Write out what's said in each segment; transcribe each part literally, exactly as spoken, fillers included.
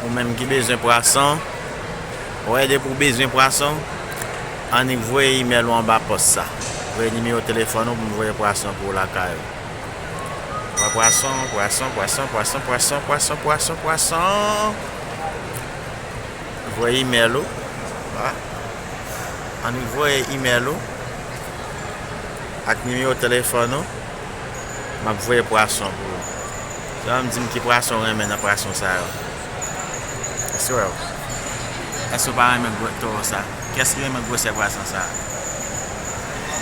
Ou menm ki bezwen pwason, ou wè depi w bezwen pwason, annik voye imèl ou anba pòs sa. Voye nimewo telefòn ou pou m voye pwason pou ou lakay ou. Wè pwason, pwason, pwason, pwason. Voye imèl ou. Wa. Annik voye imèl ou ak nimewo telefòn ou. M ap voye pwason pou ou. Sèlman di m ki pwason ou renmen nan pwason sa yo. Èske w wè? Èske w pa renmen gwo towo sa? Kiyès ki renmen gwosè pwason sa?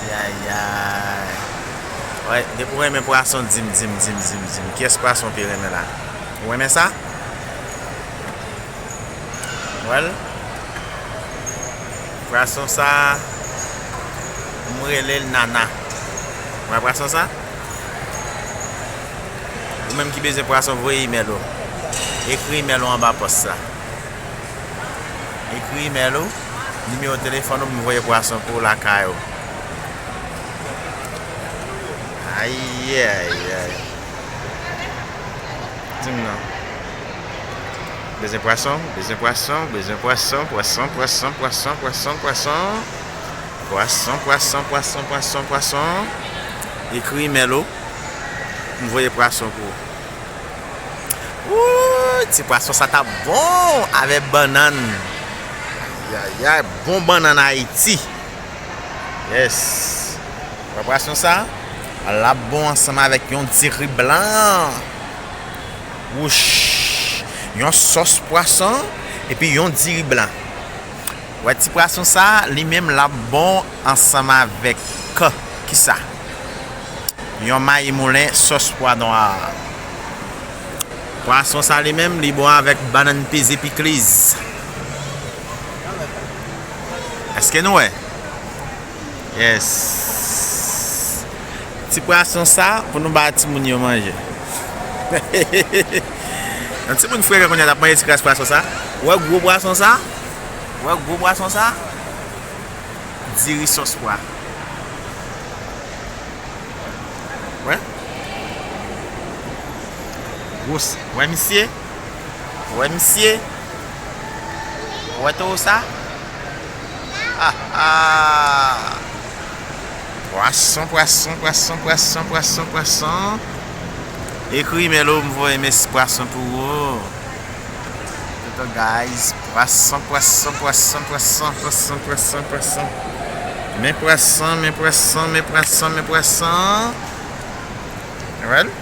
Ayayay. Wè, depi w renmen pwason, di m, di m, di m, di m, di m. Kiyès pwason w pi renmen la? Ou renmen sa? Wè l. Pwason sa, m rele l Nana. Wè pwason sa? Ou menm ki bezwen pwason, voye imèl ou. Ekri imèl ou anba pòs sa. Ekri imèl ou, nimewo telefòn ou, pou m voye pwason pou ou lakay ou. Ayayay. Di m non. Bezwen pwason, bezwen pwason, bezwen pwason, pwason, pwason, pwason, pwason, pwason. Pwason, pwason, pwason, pwason, pwason. Ekri imèl ou. M voye pwason pou ou. Wouy, ti pwason sa t ap bon avèk bannann. Ayayay, bon bannann Ayiti. Yes. Wè pwason sa? L ap bon ansanm avèk yon diri blan. Wouch. Yon sòs pwason epi yon diri blan. Wè ti pwason sa, li menm l ap bon ansanm avèk kisa? Yon mayi moulen sòs pwa nwa. Pwason sa li menm, li bon avèk bannann peze pikliz. Èske nou wè? Yes. Ti pwason sa pou nou ba timoun yo manje. Yon timoun frekan kounye a t ap manje ti kras pwason sa. Ou wè gwo pwason sa? Ou wè gwo pwason sa? Diri sòs pwa. Wè. Gwos. Wè misye? Wè misye? Wè towo sa? Ah, ah. Pwason, pwason, pwason, pwason, pwason, pwason. Ekri imèl ou, m voye mesi pwason pou ou. Toto guys, pwason, pwason, pwason, pwason, pwason, pwason, pwason. Men pwason, men pwason, men pwason, men pwason. Wè l?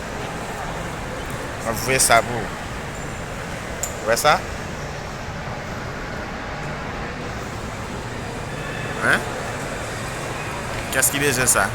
M ap voye sa pou ou. Wè sa? Hein? Kiyès ki bezwen sa?